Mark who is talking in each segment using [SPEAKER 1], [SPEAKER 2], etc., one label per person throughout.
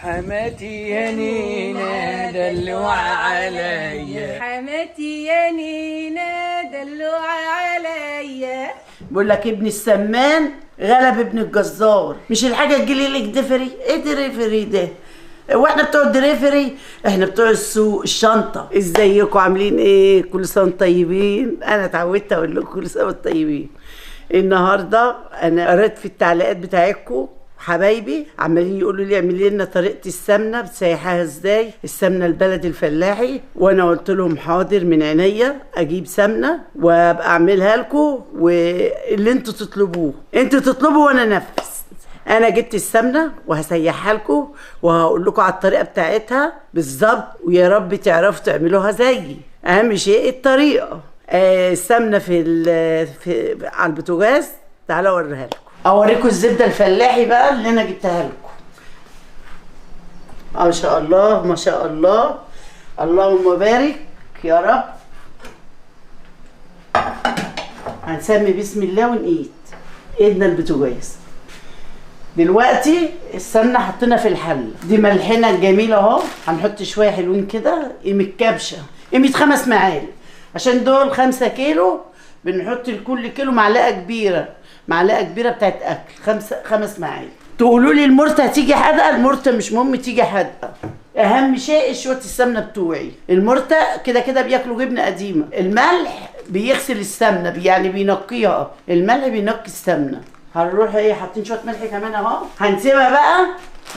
[SPEAKER 1] حماتي يا نينا دلوعة عليا،
[SPEAKER 2] حماتي يا نينا دلوعة عليا.
[SPEAKER 3] بقول لك ابن السمان غلب ابن الجزار. مش الحاجة تجيلي لك دفري؟ ايه دريفري ده؟ واحنا بتوع الدريفري؟ احنا بتوع السوق، الشنطة. ازيكم عاملين ايه؟ كل سنة طيبين. انا اتعودت اقول لكم كل سنة طيبين. النهارده انا قريت في التعليقات بتاعتكم حبايبي عمالين يقولوا لي اعملي لنا طريقه السمنة، بتسيحها ازاي السمنة البلدي الفلاحي، وانا قلت لهم حاضر من عينيا اجيب سمنه وابقى اعملها لكم، واللي انتوا تطلبوه انتوا تطلبوا وانا انفذ. انا جبت السمنة وهسيحها لكم وهقول لكم على الطريقة بتاعتها بالظبط، ويا رب تعرفوا تعملوها زيي. اهم شيء الطريقة. السمنة في على البوتاجاز، تعالوا اوريها لكم. اوريكم الزبدة الفلاحي بقى اللي انا جبتها لكم. ما شاء الله ما شاء الله، اللهم بارك يا رب. هنسمي بسم الله ونقيد ايدنا البوتاجاز. دلوقتي السمنة حطينا في الحلة دي، ملحنا الجميل اهو. هنحط شوية حلوين كده، قيمة كبشة، قيمة 5 معالق، عشان دول 5 كيلو بنحط لكل كيلو معلقه كبيرة، معلقه كبيرة بتاعت اكل، 5 معالق. تقولوا لي المرته هتيجي حادقه؟ المرته مش مهم تيجي حادقه، اهم شيء شوية السمنة بتوعي. المرته كده كده بياكلوا جبنه قديمة. الملح بيغسل السمنة، يعني بينقيها، الملح بينقي السمنة. هنروح ايه حاطين شوية ملح كمان اهو. هنسيبها بقى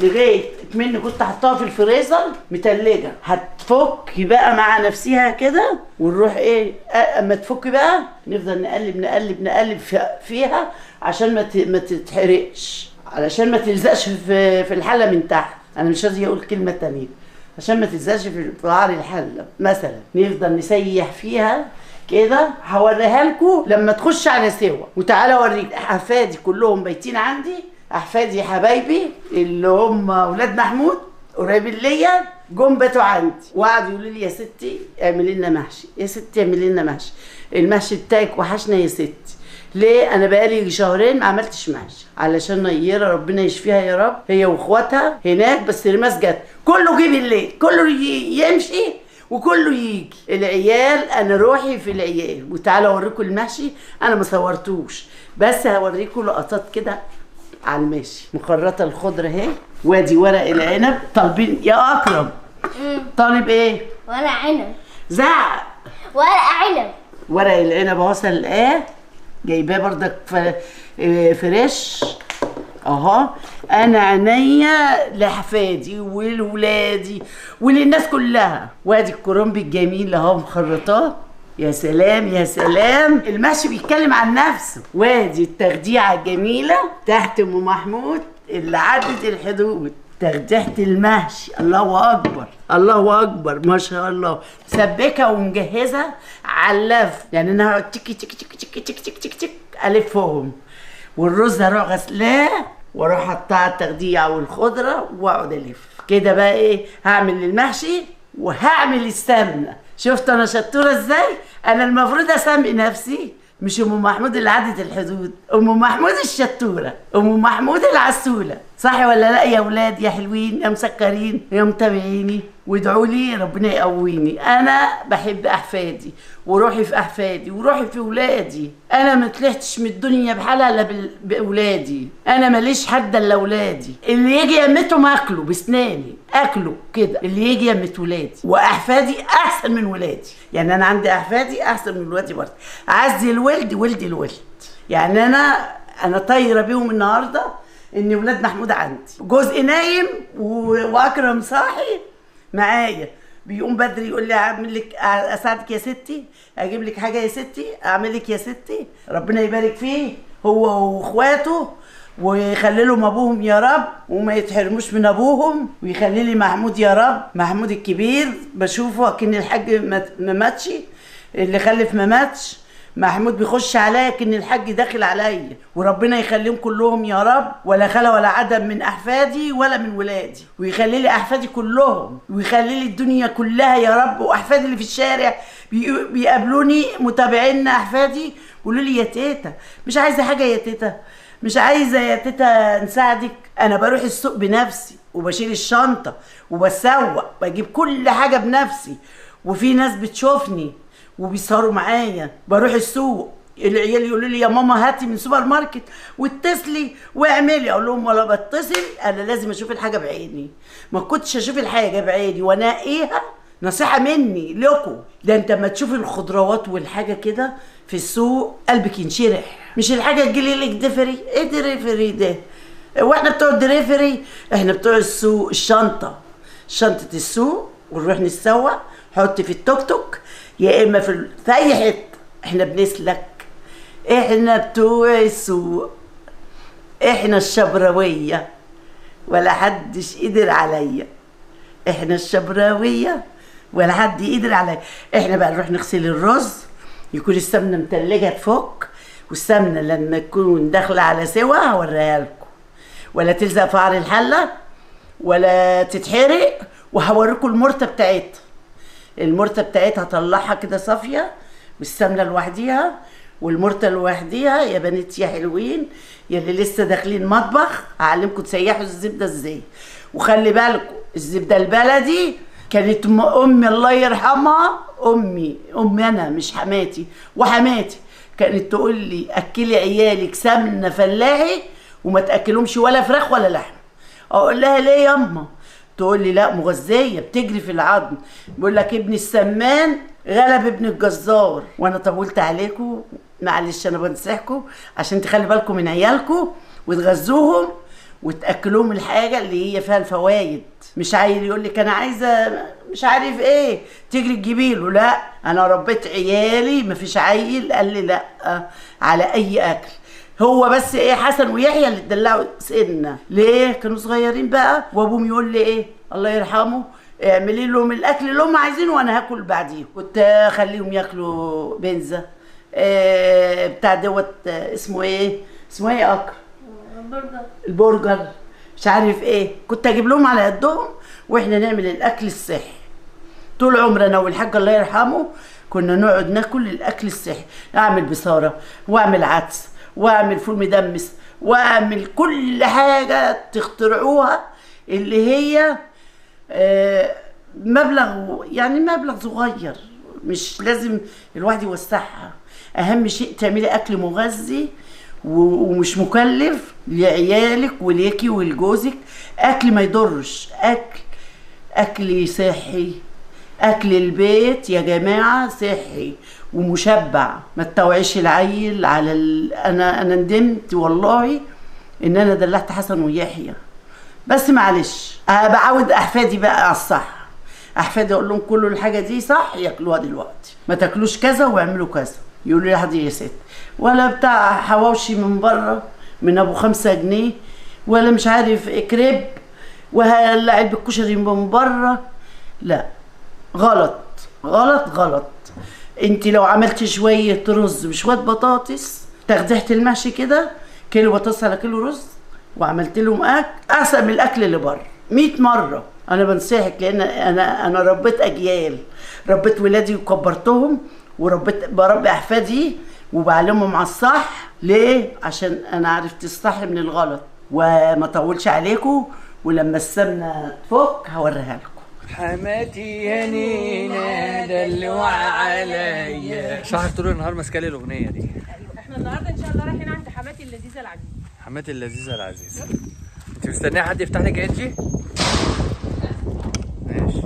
[SPEAKER 3] لغاية اتمنى كنت حطاها في الفريزر متلجه، هتفك بقى مع نفسها كده. ونروح ايه اما تفك بقى نفضل نقلب نقلب نقلب فيها عشان ما تتحرقش، علشان ما تلزقش في الحلة من تحت. انا مش راضية اقول كلمة تانية، عشان ما تلزقش في قعر الحلة مثلا. نفضل نسيح فيها كده. هوريها لكم لما تخش على سوا. وتعالى اوريك احفادي كلهم بايتين عندي، احفادي حبايبي اللي هم اولاد محمود قريبين ليا، جم باتوا عندي وقعدوا يقولوا لي يا ستي اعملي لنا محشي، يا ستي اعملي لنا محشي، المحشي بتاعك وحشنا يا ستي. ليه؟ انا بقالي شهرين ما عملتش محشي، علشان نيره ربنا يشفيها يا رب هي واخواتها هناك. بس رماس جت كله جه بالليل، كله يمشي وكله يجي. العيال انا روحي في العيال. وتعالى اوريكم المحشي، انا ما صورتوش بس هوريكم لقطات كده على الماشي. مخرطه الخضرة اهي، وادي ورق العنب. طالبين يا اكرم، طالب ايه؟
[SPEAKER 4] ورق عنب.
[SPEAKER 3] زعق.
[SPEAKER 4] ورق عنب.
[SPEAKER 3] ورق العنب اهو سلقاه، جايباه بردك fresh اهو. انا عينيا لحفادي ولولادي وللناس كلها. وادي الكرنب الجميل اهو مخرطاه، يا سلام يا سلام. المحشي بيتكلم عن نفسه. وادي التخديعه الجميلة تحت ام محمود اللي عدت الحدود، تخديعه المحشي. الله اكبر الله اكبر ما شاء الله. مسبكه ومجهزه على اللف، يعني انا هقعد تك تك تك تك تك تك تك تك الفهم. والرز هروح غسلاه واروح حطها على التخديعه والخضره واقعد الف كده بقى. ايه هعمل المحشي وهعمل السمنة. شفت انا شطوره ازاي؟ انا المفروض اسمي نفسي مش ام محمود اللي عدت الحدود، ام محمود الشطوره، ام محمود العسوله. صح ولا لا يا اولاد يا حلوين يا مسكرين يا متابعيني؟ وادعوا لي ربنا يقويني. انا بحب احفادي وروحي في احفادي وروحي في ولادي. انا ما طلعتش من الدنيا بحالها الا باولادي. انا ماليش حد الا اولادي. اللي يجي يمتهم اكله بسناني، اكله كده. اللي يجي يمت ولادي واحفادي احسن من ولادي. يعني انا عندي احفادي احسن من ولادي برضه. عزي الولد ولدي الولد. يعني انا طايره بيهم النهارده ان ولاد محمود عندي. جزء نايم واكرم صاحي معايا، بيقوم بدري يقول لي اعمل لك، اساعدك يا ستي، اجيب لك حاجة يا ستي، اعمل لك يا ستي. ربنا يبارك فيه هو واخواته ويخلي لهم ابوهم يا رب، وما يتحرموش من ابوهم، ويخلي لي محمود يا رب. محمود الكبير بشوفه اكن الحاج ما ماتش، اللي خلف ما ماتش. محمود بيخش عليا كان الحاج داخل عليا، وربنا يخليهم كلهم يا رب، ولا خلا ولا عدم من احفادي ولا من ولادي، ويخلي لي احفادي كلهم، ويخلي لي الدنيا كلها يا رب. واحفادي اللي في الشارع بيقابلوني متابعينا احفادي بيقولوا لي يا تيتا مش عايزه حاجة يا تيتا، مش عايزه يا تيتا نساعدك. انا بروح السوق بنفسي وبشيل الشنطة وبسوق، بجيب كل حاجة بنفسي، وفي ناس بتشوفني وبيسهروا معايا. بروح السوق العيال يقولوا لي يا ماما هاتي من سوبر ماركت واتصلي واعملي، اقول لهم ولا بتصل، انا لازم اشوف الحاجة بعيني. ما كنتش اشوف الحاجة بعيني وانقيها. نصيحة مني لكم، ده انت لما تشوف الخضروات والحاجة كده في السوق قلبك ينشرح، مش الحاجة تجيلي لك ديفري. ايه ديفري ده؟ واحنا بتوع الدليفري؟ احنا بتوع السوق، الشنطة، شنطه السوق، ونروح نتسوق، حط في التوك توك يا اما في اي حتة، احنا بنسلك، احنا بتوع السوق، احنا الشبراويه ولا حدش قدر عليا، احنا الشبراويه ولا حد يقدر عليا. احنا بقى نروح نغسل الرز، يكون السمنة متلجه تفك، والسمنه لما تكون داخله على سوا هوريها لكم، ولا تلزق في قعر الحلة ولا تتحرق. وهوريكم المرته بتاعتها، المرته بتاعتها هطلعها كده صافية، والسمنه لوحديها والمرته لوحديها. يا بنات يا حلوين يا اللي لسه داخلين مطبخ، هعلمكم تسيحوا الزبدة ازاي. وخلي بالكم الزبدة البلدي كانت امي الله يرحمها، امي انا مش حماتي، وحماتي كانت تقول لي اكلي عيالك سمنه فلاحي وما تاكلهمش ولا فراخ ولا لحم. اقول لها ليه ياما؟ تقول لي لا مغذيه بتجري في العظم. بيقول لك ابن السمان غلب ابن الجزار. وانا طولت عليكم معلش، انا بنصحكم عشان تخلي بالكم من عيالكم وتغذوهم وتاكلوهم الحاجة اللي هي فيها الفوايد. مش عيل يقول لك انا عايزه مش عارف ايه تجري تجيبيله، لا انا ربيت عيالي مفيش عيل قال لي لا على اي اكل. هو بس ايه حسن ويحيى اللي اتدلعوا سنة، ليه؟ كانوا صغيرين بقى، وابوهم يقول لي ايه الله يرحمه، اعملي لهم الاكل اللي هم عايزينه وانا هاكل بعديهم. كنت اخليهم ياكلوا بنزه إيه بتاع دوت، اسمه ايه، اسمه ايه اكرم؟
[SPEAKER 4] البرجر،
[SPEAKER 3] البرجر مش عارف ايه. كنت اجيب لهم على قدهم واحنا نعمل الاكل الصحي. طول عمرنا والحاج الله يرحمه كنا نقعد ناكل الاكل الصحي، اعمل بصاره واعمل عدس واعمل فول مدمس واعمل كل حاجة تخترعوها اللي هي مبلغ، يعني مبلغ صغير مش لازم الواحد يوسعها. اهم شيء تعملي اكل مغذي ومش مكلف لعيالك وليكي ولجوزك، اكل ما يضرش، اكل صحي، اكل البيت يا جماعة صحي ومشبع. ما تطوعيش العيل على انا ندمت والله ان انا دلعت حسن ويحيى، بس معلش بعود احفادي بقى على الصح. احفادي اقول لهم كلوا الحاجة دي صح ياكلوها دلوقتي، ما تاكلوش كذا واعملوا كذا. يقولوا لي حاضر يا ست، ولا بتاع حواوشي من بره من ابو 5 جنيه، ولا مش عارف كريب، ولا علبة كشري من بره. لا غلط غلط غلط. انت لو عملتي شوية رز وشوية بطاطس تاخديحه المحشي كده، كيلو بطاطس على كيلو رز، وعملت لهم اكل احسن من الاكل اللي بره 100 مرة. انا بنصحك لان انا ربيت اجيال، ربيت ولادي وكبرتهم، وربيت بربي احفادي وبعلمهم على الصح. ليه؟ عشان انا عرفت الصح من الغلط. وما اطولش عليكم، ولما السمنة تفك هوريها لكم.
[SPEAKER 1] حماتي يا نينا دلوعة عليا. شهر طول النهار ماسكه لي الاغنية دي.
[SPEAKER 2] ايوه احنا النهارده ان شاء الله رايحين عند حماتي اللذيذة العزيزة.
[SPEAKER 1] حماتي اللذيذة العزيزة. انت مستنيه حد يفتح لك انجي؟ ماشي.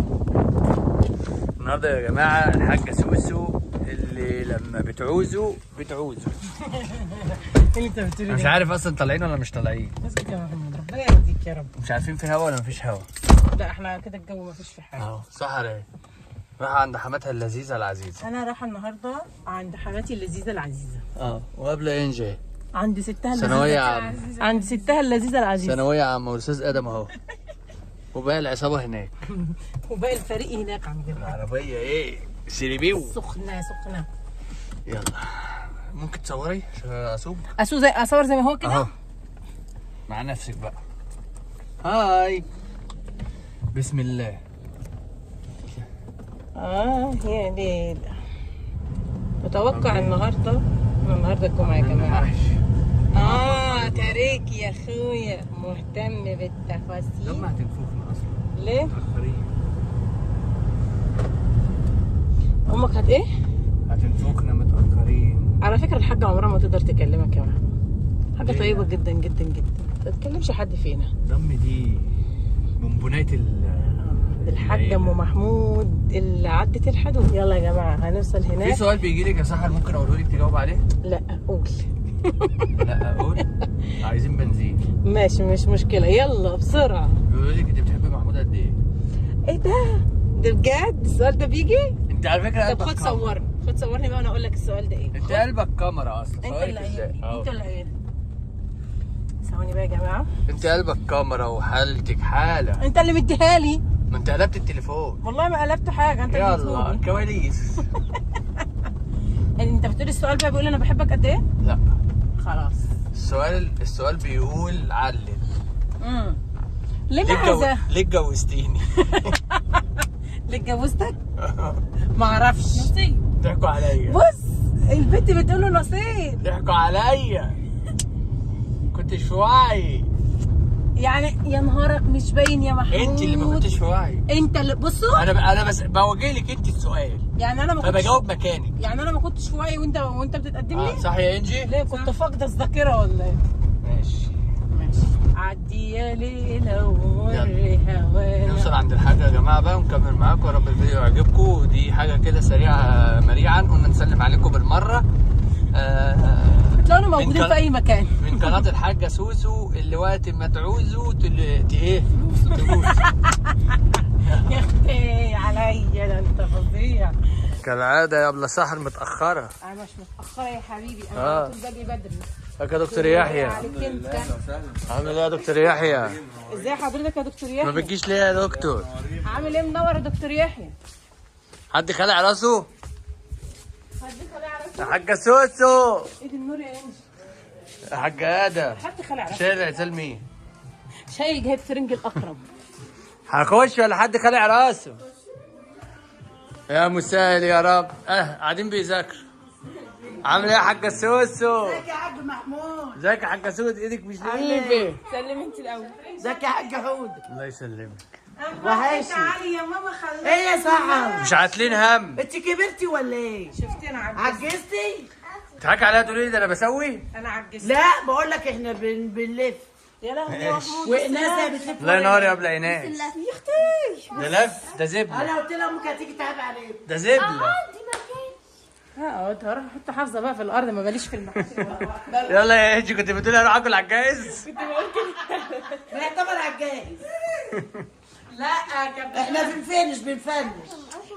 [SPEAKER 1] النهارده يا جماعة الحاجة سوسو اللي لما بتعوزه بتعوزه.
[SPEAKER 2] اللي انت بتقوله
[SPEAKER 1] مش عارف اصلا طالعين ولا مش طالعين.
[SPEAKER 2] اسكت يا محمد، ربنا يهديك يا رب.
[SPEAKER 1] مش عارفين في هوا ولا مفيش هوا.
[SPEAKER 2] لا احنا كده الجو مفيش فيه حاجة.
[SPEAKER 1] اهو صح ولا ايه؟ رايحة عند حماتها اللذيذة العزيزة.
[SPEAKER 2] انا رايحة النهارده عند حماتي اللذيذة العزيزة.
[SPEAKER 1] وقبل انجي
[SPEAKER 2] عند ستها اللذيذة.
[SPEAKER 1] ثانوية عامة.
[SPEAKER 2] عند ستها اللذيذة العزيزة.
[SPEAKER 1] ثانوية عامة والاستاذ ادم اهو. وباقي العصابة هناك.
[SPEAKER 2] وباقي الفريق هناك عندنا.
[SPEAKER 1] العربية ايه؟ سيريبيو.
[SPEAKER 2] سخنة سخنة.
[SPEAKER 1] يلا ممكن تصوري عشان اسوق؟
[SPEAKER 2] اسوق زي اصور زي ما هو كده؟
[SPEAKER 1] اهو مع نفسك بقى. هاي بسم الله.
[SPEAKER 2] يا ليل. متوقع النهارده الجمعة يا جماعة. تاريك يا اخويا مهتم بالتفاصيل.
[SPEAKER 1] لما هتنفخنا اصلا.
[SPEAKER 2] ليه؟
[SPEAKER 1] متأخرين.
[SPEAKER 2] امك هت ايه؟
[SPEAKER 1] هتنفخنا متأخرين.
[SPEAKER 2] على فكرة الحاجة عمرها ما تقدر تكلمك يا محمود. حاجة طيبة جدا جدا جدا، ما تتكلمش حد فينا.
[SPEAKER 1] ضم دي بونبونات
[SPEAKER 2] الحاجة ام محمود اللي عدت الحدود. يلا يا جماعة هنوصل هناك.
[SPEAKER 1] في سؤال بيجي لك يا سحر ممكن اقوله لك تجاوب عليه؟
[SPEAKER 2] لا قول.
[SPEAKER 1] لا قول. عايزين بنزين.
[SPEAKER 2] ماشي مش مشكلة، يلا بسرعة.
[SPEAKER 1] بيقول لك انت بتحبي محمود قد ايه؟
[SPEAKER 2] ايه ده؟ ده بجد السؤال ده بيجي؟
[SPEAKER 1] انت على فكرة قلبك.
[SPEAKER 2] طب خد صورني، خد صورني بقى وانا اقول لك السؤال ده ايه.
[SPEAKER 1] انت قلبك كاميرا اصلا.
[SPEAKER 2] انت اللي قايل، انت اللي قايل. ثواني بقى يا جماعة.
[SPEAKER 1] انت قلبك كاميرا وحالتك حاله.
[SPEAKER 2] انت اللي مديها لي.
[SPEAKER 1] ما انت قلبت التليفون.
[SPEAKER 2] والله ما قلبت حاجة، انت اللي
[SPEAKER 1] يلا كواليس.
[SPEAKER 2] انت بتقول السؤال بقى بيقول انا بحبك قد ايه؟
[SPEAKER 1] لا
[SPEAKER 2] خلاص.
[SPEAKER 1] السؤال بيقول علل.
[SPEAKER 2] ليه بقى؟
[SPEAKER 1] ليه اتجوزتيني؟
[SPEAKER 2] ليه اتجوزتك؟ ما اعرفش.
[SPEAKER 1] نصيب. ضحكوا عليا.
[SPEAKER 2] بص البنت بتقول له نصيب.
[SPEAKER 1] ضحكوا عليا. كنتش في وعي.
[SPEAKER 2] يعني يا نهارك مش باين يا محمود.
[SPEAKER 1] انت اللي ما كنتش في وعي.
[SPEAKER 2] انت اللي بصوا.
[SPEAKER 1] انا بس بوجه لك انت السؤال.
[SPEAKER 2] يعني انا ما كنتش
[SPEAKER 1] فبجاوب مكانك.
[SPEAKER 2] يعني انا ما كنتش في وعي وانت بتتقدم لي؟
[SPEAKER 1] صح يا انجي؟
[SPEAKER 2] ليه كنت فاقده الذاكرة ولا ايه؟
[SPEAKER 1] ماشي
[SPEAKER 2] ماشي. عدي يا ليلة ومر هوانا.
[SPEAKER 1] نوصل عند الحاجة يا جماعة بقى ونكمل معاكم. يا رب الفيديو يعجبكم. ودي حاجة كده سريعة مريعا، قلنا نسلم عليكم بالمرة.
[SPEAKER 2] تلاقونا موجودين في اي مكان.
[SPEAKER 1] من قناة الحاجة سوسو اللي وقت ما تعوزوا ايه تبوس.
[SPEAKER 2] يا اختي عليا ده انت فظيع.
[SPEAKER 1] كالعادة يا ابله سحر متاخرة.
[SPEAKER 2] انا مش متاخرة يا حبيبي، انا على طول باجي بدري.
[SPEAKER 1] ازيك يا دكتور يحيى؟ عامل ايه يا دكتور يحيى؟
[SPEAKER 2] ازي حضرتك يا دكتور يحيى؟
[SPEAKER 1] ما بتجيش ليه يا دكتور؟
[SPEAKER 2] عامل ايه؟ منور يا دكتور يحيى.
[SPEAKER 1] حد خلع راسه؟
[SPEAKER 2] حد خلع راسه؟
[SPEAKER 1] يا حاجة سوسو.
[SPEAKER 2] ايد النور يا انجي.
[SPEAKER 1] يا حاجة ادم.
[SPEAKER 2] حد خلع راسه؟
[SPEAKER 1] شايل عزال مين؟
[SPEAKER 2] شايل جايب سرنج الاقرب.
[SPEAKER 1] هخش ولا حد خلع راسه؟ يا مسهل يا رب. قاعدين بيذاكروا. عامل ايه يا حاجة سوسو؟
[SPEAKER 3] ازيك يا حاج محمود؟
[SPEAKER 1] ازيك يا حاجة سوسو؟ ايدك مش نظيفة.
[SPEAKER 2] سلمي انت الاول.
[SPEAKER 3] ازيك يا حاج حود؟
[SPEAKER 1] الله يسلمك.
[SPEAKER 3] وحشني.
[SPEAKER 2] تعالي يا ماما خلصت.
[SPEAKER 3] ايه يا سحر؟
[SPEAKER 1] مش عاتلين هم.
[SPEAKER 3] انت كبرتي ولا ايه؟
[SPEAKER 2] شفتي انا عجزت.
[SPEAKER 3] عجزتي؟
[SPEAKER 1] تضحكي عليا تقولي لي ده انا بسوي؟
[SPEAKER 2] انا عجزت.
[SPEAKER 3] لا بقول لك احنا بنلف.
[SPEAKER 2] يا لهوي يا محمود.
[SPEAKER 3] وايناس بتلف.
[SPEAKER 1] الله ينور يا ابله ايناس.
[SPEAKER 2] يا اختي
[SPEAKER 1] ده لف، ده زبله.
[SPEAKER 3] انا قلت لها امك هتيجي تعب عليك.
[SPEAKER 1] ده زبله.
[SPEAKER 4] دي مكان.
[SPEAKER 2] اقعد هروح احط حافظه بقى في الارض، ما باليش في المحل.
[SPEAKER 1] يلا يا انجي، كنت بتقولي اروح اكل على الجاهز؟
[SPEAKER 2] كنت بقول كده.
[SPEAKER 3] ما يعتبر على الجاهز.
[SPEAKER 2] لا كانت
[SPEAKER 3] احنا في ال finish بنفنش.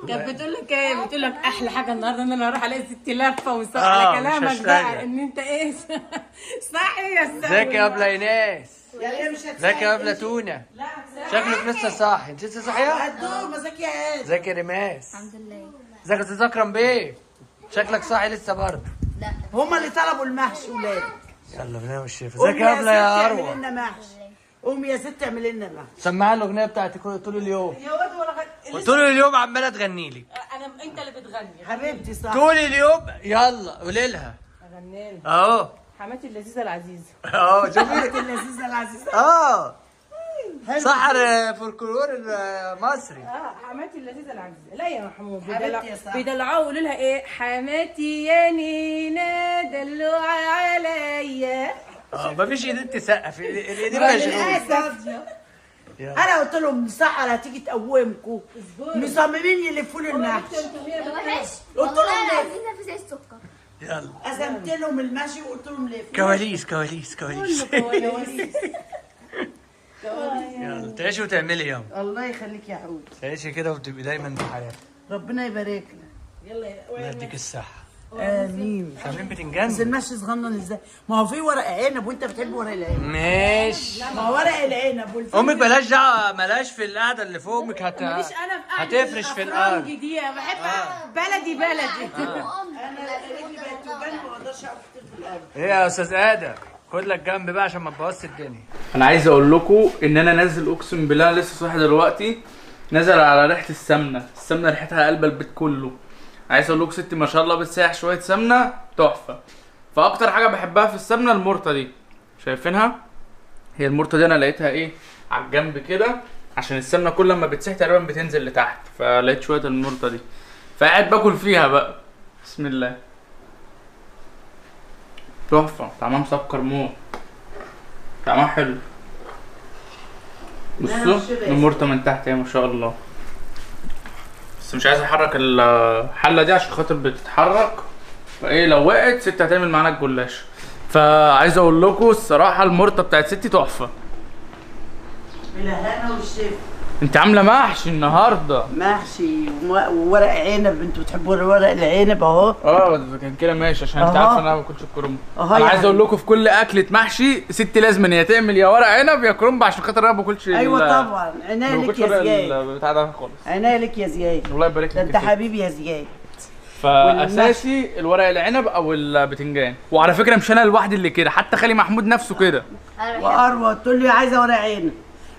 [SPEAKER 2] كانت بتقول لك ايه؟ بتقول لك احلى حاجة النهارده ان انا اروح الاقي ستي لفه وصح على كلامك بقى ان انت ايه. صح يا استاذ.
[SPEAKER 1] ازيك يا ابله ايناس؟ ازيك يا ابله تونه؟ شكلك لسه صاحي، انت لسه صاحية؟
[SPEAKER 3] قدوم. ازيك يا هادي؟
[SPEAKER 1] ازيك يا ريماس؟
[SPEAKER 4] الحمد لله.
[SPEAKER 1] ازيك يا استاذ اكرم بيه؟ شكلك صاحي لسه برضه.
[SPEAKER 4] لا
[SPEAKER 3] هما اللي طلبوا المحشي ولادك.
[SPEAKER 1] يلا بنا والشفا. ازيك يا ابله يا اروى؟
[SPEAKER 3] اعملي لنا محشي. قومي يا ست اعملي لنا محشي.
[SPEAKER 1] سمعها الاغنية بتاعتك طول اليوم.
[SPEAKER 2] يا واد ولا
[SPEAKER 1] طول اليوم عماله تغني لي.
[SPEAKER 2] انا انت اللي بتغني
[SPEAKER 3] حبيبتي صح.
[SPEAKER 1] طول اليوم. يلا قولي لها.
[SPEAKER 2] اغني لها
[SPEAKER 1] اهو.
[SPEAKER 2] حماتي اللذيذة العزيزة.
[SPEAKER 1] اهو شوفي
[SPEAKER 3] حماتي اللذيذة العزيزة.
[SPEAKER 1] سحر فولكلور المصري.
[SPEAKER 2] حماتي اللذيذة العزيزة. لا يا محمود بيدلعوها ويقولوا لها ايه؟ حماتي يا نينا دلوعه عليا.
[SPEAKER 1] مفيش ايدين تسقف، الايدين مشغولة.
[SPEAKER 3] انا قلت لهم سحر هتيجي تقومكم، مصممين يلفوا لي المحشي.
[SPEAKER 4] وحش
[SPEAKER 3] قلت لهم لف.
[SPEAKER 4] في زي السكر.
[SPEAKER 1] يلا
[SPEAKER 3] قسمت لهم المحشي وقلت لهم لف.
[SPEAKER 1] كواليس كواليس كواليس. يلا تعيشي وتعملي يلا.
[SPEAKER 3] الله يخليك يا حود.
[SPEAKER 1] تعيشي كده وتبقي دايما في حياتك.
[SPEAKER 3] ربنا يبارك لك.
[SPEAKER 2] يلا
[SPEAKER 1] الله يديك الصحة.
[SPEAKER 3] امين.
[SPEAKER 1] عاملين بتنجان.
[SPEAKER 3] بس المحشي صغنن ازاي؟ ما هو في ورق عنب وانت بتحب ورق العنب.
[SPEAKER 1] ماشي.
[SPEAKER 3] ما هو ورق العنب والفلفل.
[SPEAKER 1] امك بلاش دعوه، ملاش في القعدة اللي فوق امك
[SPEAKER 2] ماليش انا في قعدة
[SPEAKER 1] هتفرش في الارض
[SPEAKER 2] دي. بحب بلدي بلدي.
[SPEAKER 3] انا رجلي بقت توجعني ما بقدرش اقف كتير في الارض.
[SPEAKER 1] ايه يا استاذ ادم؟ خد لك جنب بقى عشان ما تبوظش الدنيا.
[SPEAKER 5] انا عايز اقول لكم ان انا نازل، اقسم بالله لسه صاحي دلوقتي، نازل على ريحه السمنة، السمنة ريحتها قلب البيت كله. عايز اقول لكم ستي ما شاء الله بتسيح شوية سمنه تحفة. فاكتر حاجة بحبها في السمنة المرطه دي. شايفينها؟ هي المرطه دي انا لقيتها ايه على الجنب كده، عشان السمنة كل ما بتسيح تقريبا بتنزل لتحت، فلقيت شوية المرطه دي فقاعد باكل فيها بقى. بسم الله، تحفة، طعمها مسكر موت، طعمها حلو. بصوا المرطه من تحت اهي ما شاء الله. بس مش عايز احرك الحلة دي عشان خاطر بتتحرك، فايه لو وقعت ستي هتعمل معانا الجلاش. فعايز اقول لكم الصراحة المرطه بتاعت ستي تحفة.
[SPEAKER 3] بالهنا والشفا.
[SPEAKER 5] انت عامله محشي النهارده؟
[SPEAKER 3] محشي وورق عنب. انتوا بتحبوا ورق العنب اهو.
[SPEAKER 5] اه كان كده ماشي، عشان انت عارفه انا ما باكلش الكرنب. انا عايز اقول لكم في كل اكله محشي ستي لازم يا تعمل يا ورق عنب يا كرنب، عشان خاطر انا ما باكلش.
[SPEAKER 3] ايوه طبعا، عناية لك يا زياد
[SPEAKER 5] بتاع ده خالص.
[SPEAKER 3] عناية لك يا زياد،
[SPEAKER 5] الله يبارك لك،
[SPEAKER 3] ده انت حبيبي يا زياد.
[SPEAKER 5] فاساسي الورق العنب او البتنجان. وعلى فكرة مش انا لوحدي اللي كده، حتى خالي محمود نفسه كده.
[SPEAKER 3] واروى تقول لي عايزه ورق عنب،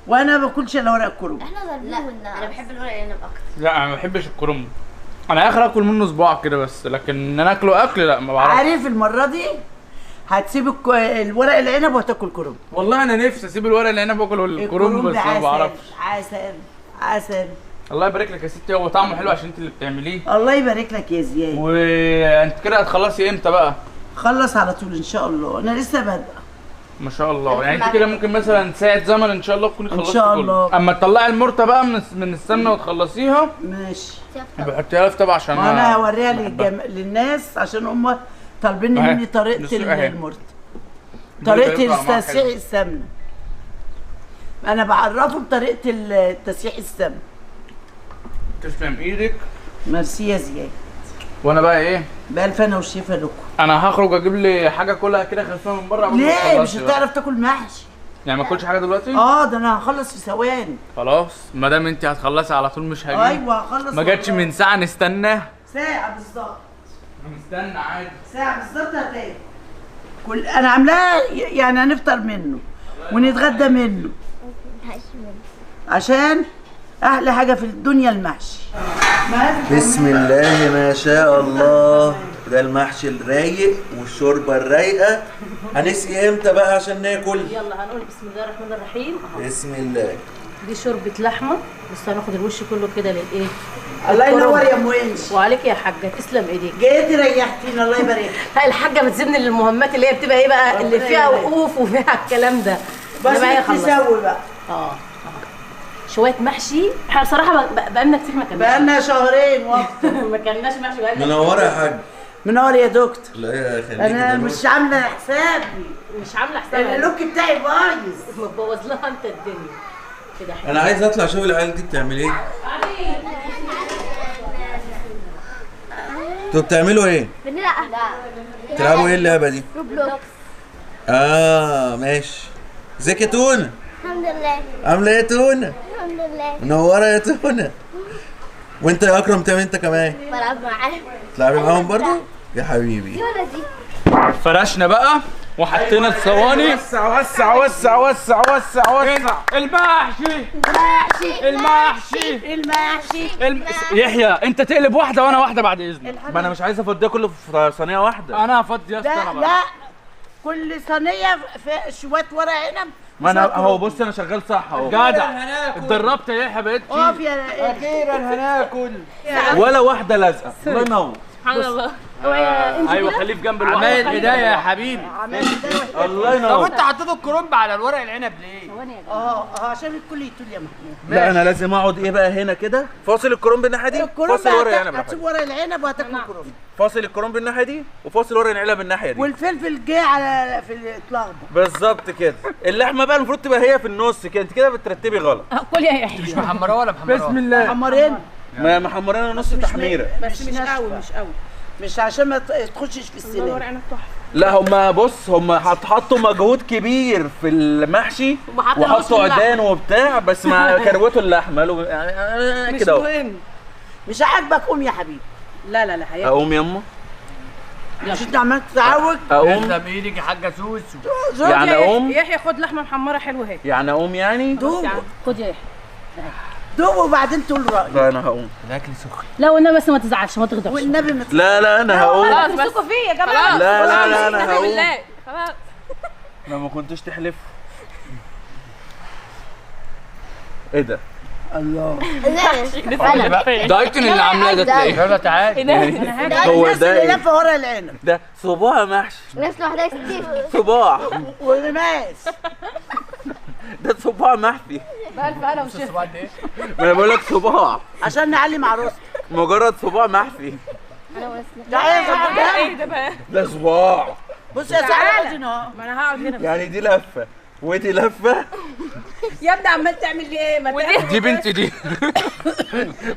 [SPEAKER 3] وانا ما باكلش الا ورق الكرنب.
[SPEAKER 4] احنا لا، انا بحب الورق العنب اكتر.
[SPEAKER 5] لا انا ما بحبش الكرنب، انا اخر اكل منه صباع كده بس، لكن ان انا اكله اكل لا ما بعرفش.
[SPEAKER 3] عارف المرة دي هتسيب الورق العنب وهتاكل كرنب.
[SPEAKER 5] والله انا نفسي اسيب الورق العنب واكل الكرنب، بس ما بعرفش.
[SPEAKER 3] عسل عسل.
[SPEAKER 5] الله يبارك لك يا ستي، هو طعمه حلو عشان انت اللي بتعمليه.
[SPEAKER 3] الله يبارك لك يا زياد.
[SPEAKER 5] وانت كده هتخلصي امتى بقى؟
[SPEAKER 3] خلص على طول ان شاء الله، انا لسه بادئه.
[SPEAKER 5] ما شاء الله، يعني انت كده ممكن مثلا ساعة زمن ان شاء الله تكوني خلصتي
[SPEAKER 3] ان شاء الله.
[SPEAKER 5] اما تطلعي المرطه بقى من السمنة وتخلصيها
[SPEAKER 3] ماشي،
[SPEAKER 5] يبقى حطيها في طبق، عشان
[SPEAKER 3] انا هوريها للناس عشان هم طالبين مني طريقه المرطه، طريقه تسيح السمنة. انا بعرفهم طريقه تسيح السمنة.
[SPEAKER 5] تسلم ايدك.
[SPEAKER 3] ميرسي يا زياد.
[SPEAKER 5] وانا بقى ايه؟
[SPEAKER 3] بألف انا والشفا لكم.
[SPEAKER 5] انا هخرج اجيب لي حاجة كلها كده خفيفة من بره.
[SPEAKER 3] ليه؟ مش هتعرف تاكل محشي
[SPEAKER 5] يعني؟ ما اكلش حاجة دلوقتي؟
[SPEAKER 3] اه ده انا هخلص في ثواني.
[SPEAKER 5] خلاص ما دام انت هتخلصي على طول مش هجيب.
[SPEAKER 3] ايوه هخلص.
[SPEAKER 5] ما جاتش من ساعة نستنى.
[SPEAKER 3] ساعة بالظبط.
[SPEAKER 5] نستنى عادي.
[SPEAKER 3] ساعة بالظبط هتاكل. كل انا عاملاها يعني هنفطر منه ونتغدى منه. عشان احلى حاجة في الدنيا المحشي.
[SPEAKER 6] بسم الله ما شاء الله، ده المحشي الرايق والشوربه الرايقه. هنسقي امتى بقى عشان ناكل؟
[SPEAKER 2] يلا هنقول بسم الله الرحمن الرحيم.
[SPEAKER 6] بسم الله.
[SPEAKER 2] دي شوربة لحمه، بس هناخد الوش كله كده للايه.
[SPEAKER 3] الله ينور يا ام وينش.
[SPEAKER 2] وعليك يا حاجة، تسلم ايديك.
[SPEAKER 3] جيتي ريحتينا، الله يبارك.
[SPEAKER 2] هاي الحاجة بتسيبني للمهمات اللي هي بتبقى ايه بقى، اللي فيها وقوف وفيها الكلام ده.
[SPEAKER 3] بس تسوي بقى.
[SPEAKER 2] شوية محشي. احنا بصراحة بقالنا كتير ما كلناش،
[SPEAKER 3] بقالنا شهرين وقت
[SPEAKER 2] ما كلناش محشي. بقالنا.
[SPEAKER 6] منورة يا حاج.
[SPEAKER 3] منور يا دكتور.
[SPEAKER 6] لا يا خليك،
[SPEAKER 3] انا مش عامله حسابي،
[SPEAKER 2] مش عامله حسابي،
[SPEAKER 3] ال look بتاعي بايظ.
[SPEAKER 2] مبوظ لها انت الدنيا كده. حلو.
[SPEAKER 6] انا عايز اطلع اشوف العيال دي بتعمل ايه. انتوا بتعملوا ايه؟
[SPEAKER 4] بنلعب.
[SPEAKER 6] بتلعبوا ايه اللعبة دي؟
[SPEAKER 4] Roblox.
[SPEAKER 6] اه ماشي. ازيك يا تونه؟
[SPEAKER 4] الحمد لله.
[SPEAKER 6] عامله ايه يا تونه؟
[SPEAKER 4] الحمد لله.
[SPEAKER 6] منورة يا تونه. وانت يا اكرم بتعمل انت كمان؟
[SPEAKER 4] بلعب معاهم.
[SPEAKER 6] تلعبي معاهم برضه؟ يا حبيبي.
[SPEAKER 4] دي ولا دي؟
[SPEAKER 5] فرشنا بقى وحطينا الصواني.
[SPEAKER 6] وسع وسع وسع وسع وسع وسع.
[SPEAKER 5] المحشي
[SPEAKER 4] المحشي
[SPEAKER 5] المحشي
[SPEAKER 3] المحشي.
[SPEAKER 5] يحيى انت تقلب واحدة وانا واحدة بعد اذنك.
[SPEAKER 6] ما انا مش عايز افضيها كله في صينية واحدة.
[SPEAKER 5] انا هفضي يا اسطى.
[SPEAKER 3] لا لا، كل صينية في شوية ورق عنب.
[SPEAKER 6] ما انا اهو بص، انا شغال صح اهو.
[SPEAKER 5] جدع، اتدربت يا يحيى بقيت.
[SPEAKER 3] اقف يا
[SPEAKER 6] اخيرا هناكل. ولا واحدة لازقه. الله ينور.
[SPEAKER 2] سبحان الله.
[SPEAKER 5] ايوه خليه في جنب الواحدة.
[SPEAKER 1] عمال البداية يا حبيبي.
[SPEAKER 6] الله ينور.
[SPEAKER 1] طب انت حطيت الكرنب على الورق العنب ليه؟
[SPEAKER 3] عشان الكل يطول يا محمود.
[SPEAKER 6] لا انا لازم اقعد ايه بقى هنا كده، فاصل الكرنب الناحية دي، فاصل ورق العنب.
[SPEAKER 3] هتسيب ورق العنب وهتاكل الكرنب.
[SPEAKER 6] فاصل الكرنب الناحية دي وفاصل ورق العنب الناحية دي،
[SPEAKER 3] والفلفل جه على في اتلخبط
[SPEAKER 6] بالظبط كده. اللحمة بقى المفروض تبقى هي في النص كده، انت كده بترتبي غلط.
[SPEAKER 2] كل يا يحيى.
[SPEAKER 1] مش محمرة ولا محمرة؟
[SPEAKER 5] بسم الله.
[SPEAKER 3] محمرين.
[SPEAKER 6] ما محمرينها نص تحميره
[SPEAKER 2] بس، مش قوي مش قوي،
[SPEAKER 3] مش عشان ما تخشش في السنان.
[SPEAKER 2] الورق عنب تحفة.
[SPEAKER 6] لا هما بص، هما حطوا مجهود كبير في المحشي وحطوا عيدان وبتاع، بس ما كروتوا اللحمة يعني كده.
[SPEAKER 2] مش مهم.
[SPEAKER 3] مش عاجبك قوم يا حبيبي.
[SPEAKER 2] لا لا لا هياكل.
[SPEAKER 6] اقوم يما؟
[SPEAKER 3] مش انت عمال تتعوج؟
[SPEAKER 6] اقوم.
[SPEAKER 1] تسلم ايدك يا حاجة سوسو.
[SPEAKER 6] يعني اقوم؟
[SPEAKER 2] يحيى خد لحمه محمرة حلوة اهي.
[SPEAKER 6] يعني اقوم يعني؟
[SPEAKER 3] دوب.
[SPEAKER 2] خد يا يحيى
[SPEAKER 3] دوب وبعدين تقول رايك.
[SPEAKER 6] لا انا هقوم.
[SPEAKER 1] الاكل سخن.
[SPEAKER 2] لا والنبي بس ما تزعلش، ما تغضبش
[SPEAKER 3] والنبي ما.
[SPEAKER 6] لا لا انا هقوم.
[SPEAKER 2] خلاص امسكوا فيه يا جماعة.
[SPEAKER 6] لا لا لا انا هقوم.
[SPEAKER 2] خلاص.
[SPEAKER 6] لو ما كنتش تحلف. ايه ده؟
[SPEAKER 3] الله.
[SPEAKER 5] ده ايتن اللي عاملاه ده تلاقيه.
[SPEAKER 1] يلا تعالى.
[SPEAKER 6] هو ده
[SPEAKER 3] اللي لف ورق العنب
[SPEAKER 6] ده صباع محشي.
[SPEAKER 4] ناس لوحدها كتير.
[SPEAKER 6] صباع
[SPEAKER 3] ورماس.
[SPEAKER 6] ده صباع محشي.
[SPEAKER 2] بألف هلا وشفا.
[SPEAKER 6] ما انا بقول لك صباع
[SPEAKER 3] عشان نعلم عروستك.
[SPEAKER 6] مجرد صباع محشي.
[SPEAKER 3] ده
[SPEAKER 2] ايه ده بقى؟
[SPEAKER 6] ده صباع.
[SPEAKER 3] بص يا سعد اهو.
[SPEAKER 2] ما انا هقعد هنا
[SPEAKER 6] يعني دي لفه ودي لفه.
[SPEAKER 2] يا ابني عمال تعمل لي ايه؟ ما
[SPEAKER 5] دي بنتي دي.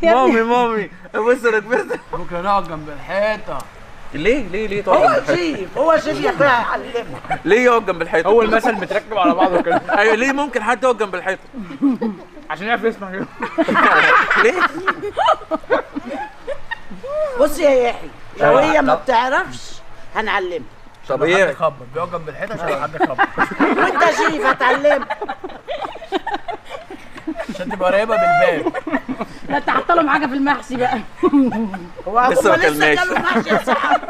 [SPEAKER 6] مامي مامي بص انا كبرت.
[SPEAKER 1] بكره نقعد جنب الحيطة.
[SPEAKER 6] ليه ليه ليه تقعد
[SPEAKER 3] هو
[SPEAKER 6] جنب الحيطة؟
[SPEAKER 3] شيف، هو شيف يا اخويا هيعلمنا.
[SPEAKER 6] ليه يقعد جنب الحيطة؟
[SPEAKER 5] هو المثل متركب على بعضه كده.
[SPEAKER 6] ايوه ليه ممكن حد يقعد جنب الحيطة؟
[SPEAKER 5] عشان يعرف يسمع كده.
[SPEAKER 6] ليه؟
[SPEAKER 3] بص يا يحيى لو هي ما بتعرفش هنعلمها.
[SPEAKER 6] طب ايه؟
[SPEAKER 1] حد يخبط بيقعد جنب الحيطة عشان حد يخبط.
[SPEAKER 3] وانت شيف هتعلمها
[SPEAKER 1] عشان تبقى قريبه من الباب.
[SPEAKER 2] لا انت حاطه لهم حاجة في المحشي بقى.
[SPEAKER 3] هو
[SPEAKER 6] لسه ما
[SPEAKER 3] لسه
[SPEAKER 6] كلناش.
[SPEAKER 3] كلوا محشي يا صاحبي.